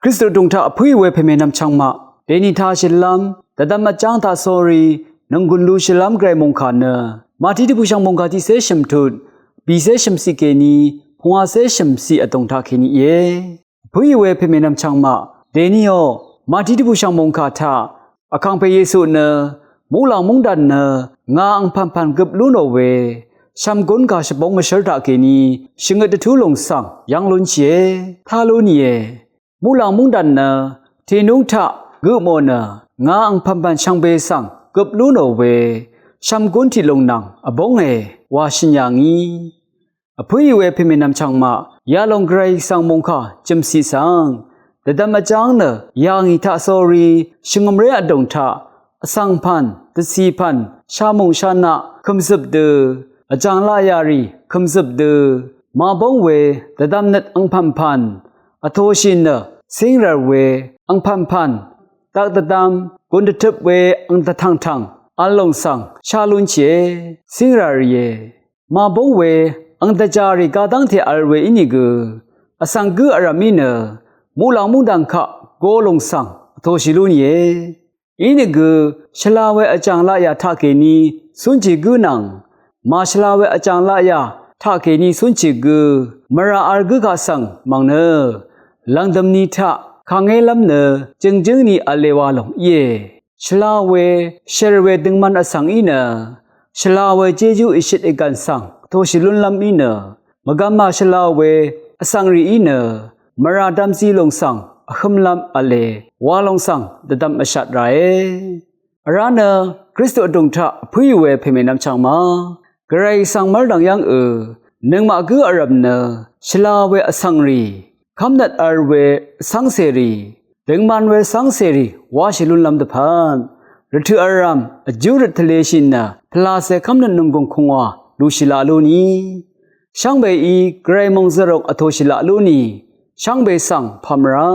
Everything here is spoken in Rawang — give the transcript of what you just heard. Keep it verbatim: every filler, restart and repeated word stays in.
Kristu vdùng taq vpǿì we pèmènvm chvngmaq dèní taq shvlv́m dvdvm vjáng taq sórí nònggùn lú shvlv́m gvray mòngkà nø Mati dvbùshv̀ng mòngkà tiqcé shø̀mtut bìcé shø̀mciq kèní pungwacé shø̀mciq vdùng taq kèní íe. Vpǿì we pèmènvm chvngmaq dèníò Mati dvbùshv̀ng mòngkà taq vkàngpè Yesu nø muqlàng múngdàn nø ngà angpv̀npv̀n gøp lú nò we shv̀mgún kà shvbóng mvshǿr taq kèní shvngøt dvtú lòng svng yv́ng lúnshìe, tá lú nìe. Muqlàng múngdàn nø tìnúng taq gø mò nø ngà angpv̀npv̀n shvngbe svng gøp lú nò we shv̀mgún tiq lòng nvng vbónge wa shø̀n yà ngí. Vpǿì we pèmènvm chvngmaq yalòng gvray svng mòngkà jø̀mciq svng dvdvm vjáng nø yà ngì taq sórí shvngø̀mré vdùng taq vsv̀ngpv̀n dvcìpv̀n shamùng shanaq kø̀mzøp dø vjàng laqyà rì kø̀mzøp dø màbóng we dvdvm nøt angpv̀npv̀n vtōshì nø cíngrv̀r we angpv̀npv̀n dvk dvdvm gùn dvtøp we ang dvtv̀ngtv̀ng vl lòng svng shá lúnshìe, cíngrv̀r rìe. Màbóng we ang dvjà rì gadv́ngte vl we ínìgø vsvng gǿ vrv̀m í nø muqlàng múngdàn kaq go lòng svng vtōshì lú nìe. Inìgø shvla we vjàng laqyà taqkèní cúnshì gǿ nvng màshvla we vjàng laqyà taqkèní cúnshì gǿ mvrà vl gǿ kaq svng mv̀ng nø lv̀ngdø̀m ni taq kàngélv́m nø jø̀ngjǿng ni v̄le wa lòng íe. Shvla we shèr we døngman vsvng í nø shvla we jéjú ìshøt ìgv̀n svng vtōshì lúnlv́m í nø mvgvm màshvla we vsvng rì í nø mvrà dvmzi lòng svng vhǿmlv́m v̄le wa lòng svng dvdvm vshat ràe. Vrá nø Kristu vdùng taq vpǿì we pèmènvm chvngmaq gvray svng mv́rdv̀ng yv́ngø nøngmaq gǿ vrv̀m nø shvla we vsvng rì kv́mnøt vl we vsv́ng cèrì døngman we vsv́ng cèrì wáshì lúnlv́m dvpvt rvtø̀ vrv̀m vjú røt tvleshì nø pvlacè kv́mnøt nònggùng kùngwà lushì laq lú ni. Shvngbeí gvray mòngzø̀rok vtōshì laq lú ni. Shvngbe svng pà mvrá